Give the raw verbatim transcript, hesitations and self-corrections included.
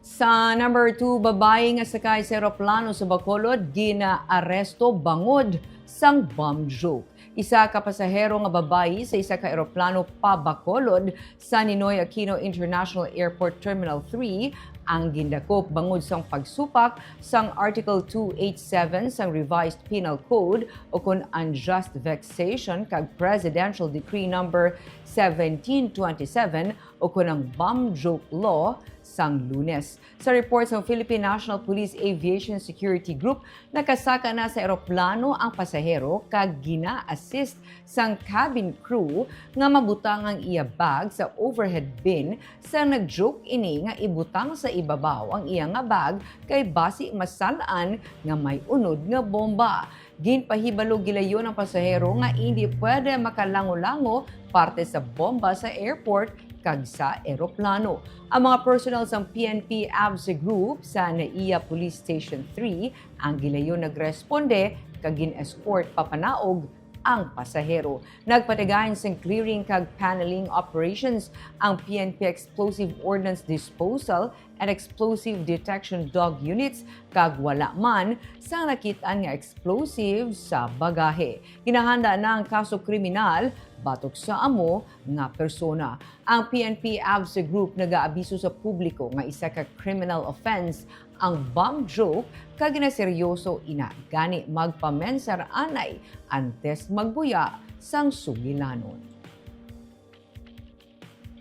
Sa number two, babayi nga sakay sa eroplano sa Bacolod ginaaresto bangod sang bomb joke. Isa ka pasahero nga babayi sa isa ka eroplano pa Bacolod sa Ninoy Aquino International Airport Terminal three ang gindakop bangod sang pagsupak sang Article two eight seven sang Revised Penal Code, o kon unjust vexation, kag Presidential Decree number seventeen twenty-seven, o kon ang bomb joke law, sang Lunes. Sa report sang Philippine National Police Aviation Security Group, nakasaka na sa eroplano ang pasahero kag gina-assist sang cabin crew nga mabutang ang iya bag sa overhead bin, sa nag-joke ini nga ibutang sa ibabaw ang iya nga bag kay basi masal-an nga may unod nga bomba. Ginpahibalo gilayon ang pasahero nga indi pwede makalango-lango parte sa bomba sa airport kag sa eroplano. Ang mga personnel sang P N P AVSE Group sa NAIA Police Station three ang gilayon nagresponde kag gin-escort papanaog ang pasahero. Nagpatigayon sing clearing kag paneling operations ang P N P Explosive Ordnance Disposal and Explosive Detection Dog Units, kag wala man sang nakit-an nga explosive sa bagahe. Ginahanda na ang kaso kriminal batok sa amo nga persona. Ang P N P AVSE Group nagaabiso sa publiko nga isa ka criminal offense ang bomb joke kag ginaseryoso ina, gani magpamensar anay antes magbuya sang sugilanon.